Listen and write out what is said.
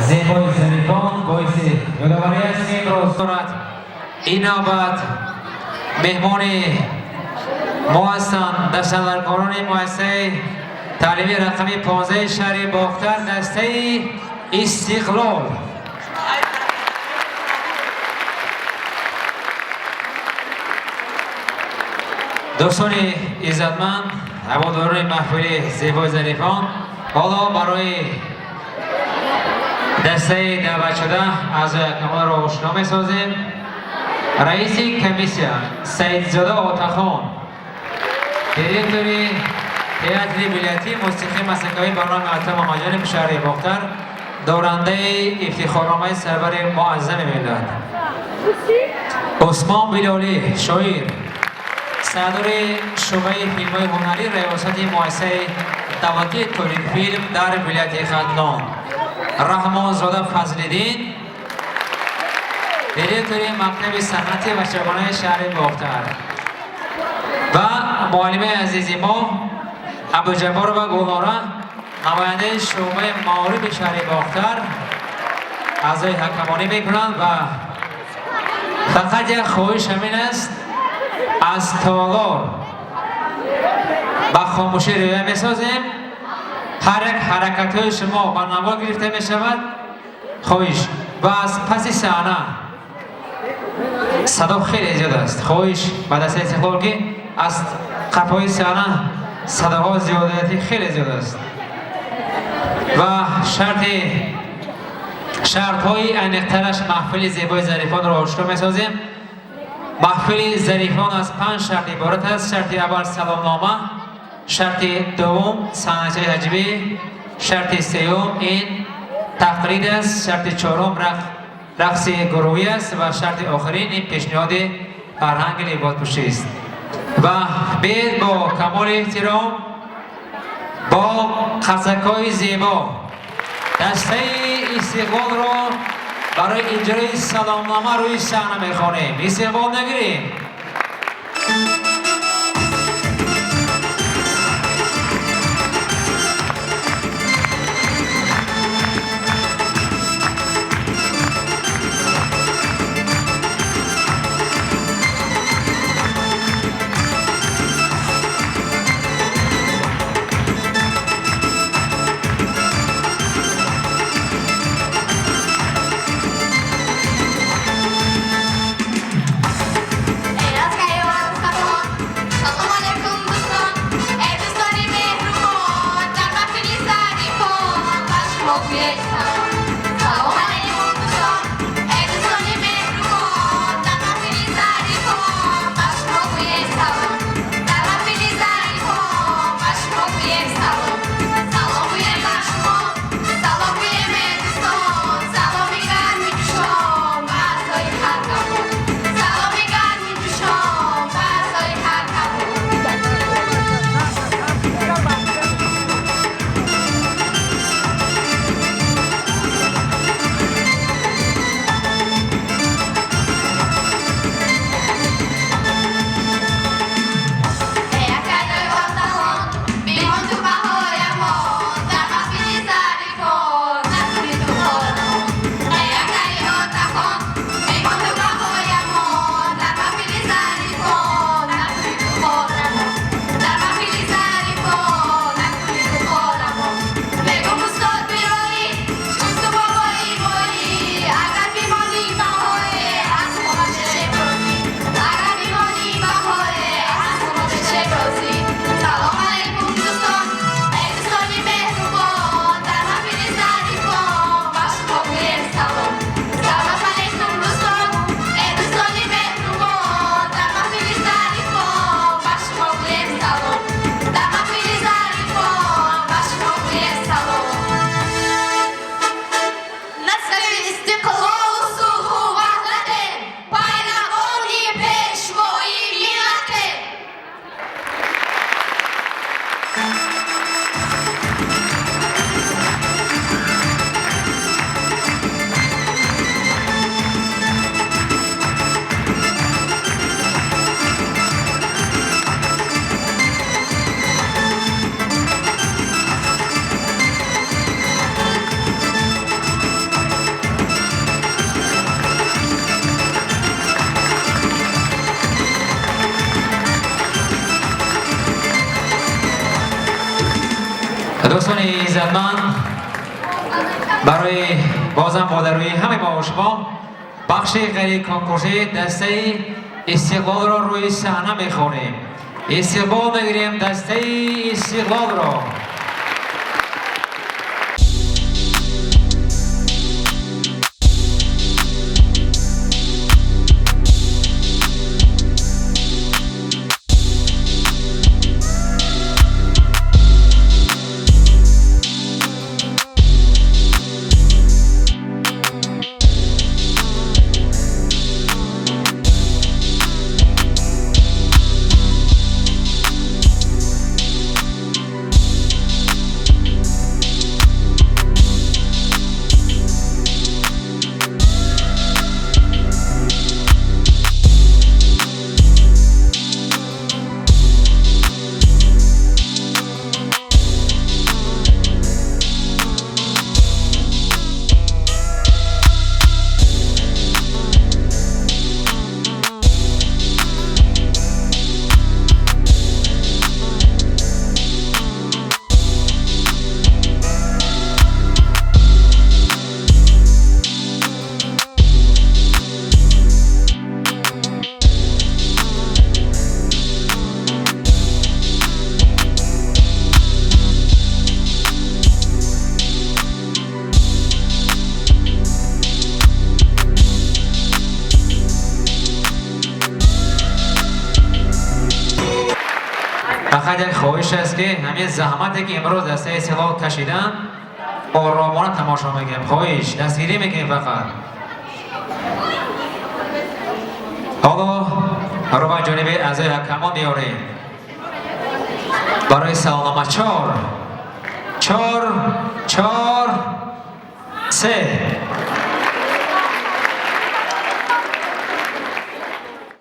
Зебои зарифон боиси ёдоварӣ аст, ки имрӯз дорад. Ин навбат меҳмони мо ҳастанд дастандаркорони муассисаи таълимии рақами 15 шаҳри Бохтар, дастаи Истиқлол. Дӯстони иззатманд, ҳаводорони маҳфили зебои зарифон, ҳоло барои дастаи даъватшуда аъзои ҳакамонро ошно месозем. Раиси комиссия Саидзода Отахон, директори театри вилоятии мусиқии масакавӣ ба номи Ата Мамаҷонов шаҳри Бохтар, дорандаи ифтихорномаи сарвари муаззами миллат. Усмон Билолӣ, шоир, сардори шӯъбаи филмҳои ҳунарӣ раёсати муассисаи давлатии Тоҷикфилм дар вилояти Хатлон. Раҳмонзода Фазлиддин, директори мактаби санъати бачагонаи шаҳри Бохтар. Ва муаллимаи азизи мо Абдуҷабборова Гулнора, намояндаи шӯъбаи маорифи шаҳри Бохтар, аъзои ҳакамонӣ мекунанд. Ва фақат як хоҳиш ҳамин аст: аз толор ба хомӯшӣ риоя месозем. Ҳар як ҳаракатҳои шумо ба навор гирифта мешавад. Хоҳиш, ва аз паси саҳна садо хеле зиёд аст. Хоҳиш ба дастаи Истиқлол, ки аз қафои саҳна садоҳо зиёдатӣ хеле зиёд аст. Ва шарти шартҳои аниқтараш маҳфили зебои зарифонро ошкор месозем. Маҳфили зарифон аз панҷ шарт иборат аст. Шарти аввал саломнома, шарти дуввум санъатчаи ҳаҷвӣ, шарти сеюм ин тақлид аст, шарти чорум рақси гурӯҳӣ аст ва шарти охирин ин пешниҳоди фарҳанги либоспӯшист. Ва биед бо камоли эҳтиром, бо қарсакҳои зебо дастаи Истиқлолро барои иҷрои саломнома рӯи саҳна мехонем. Истиқбол нагирем. Эй азгаёр кабон, салом алейкум, дӯстон, эй дӯстони меҳрубон, дар маҳфили зарифон ба шумо гӯем салом. Салом алейкум, дӯстон, эй дӯстони меҳрубон, дар маҳфили зарифон ба шумо гӯем салом. Дар маҳфили зарифон ба шумо гӯем салом. Салом гӯем ба шумо, салом гӯем, эй дӯстон, саломи гарми ҷӯшон ба аъзои ҳакамон. Саломи гарми ҷӯшон ба аъзои ҳакамон. Иззатманд, барои бозам модарӯи ҳамаи мо шумо бахши ғайриконкурсии дастаи Истиқлолро рӯи саҳна мехонем. Истиқбол мегирем дастаи Истиқлолро. Фақат як хоҳиш аст, ки ҳамин заҳмате, ки имрӯз дастаи Истиқлол кашидан, оромона тамошо мекунем. Хоҳиш, дастгирӣ мекунем фақат. Ҳоло рӯ ба ҷониби аъзои ҳакамон меорем. Барои саволнома 4, 4, 4, 3.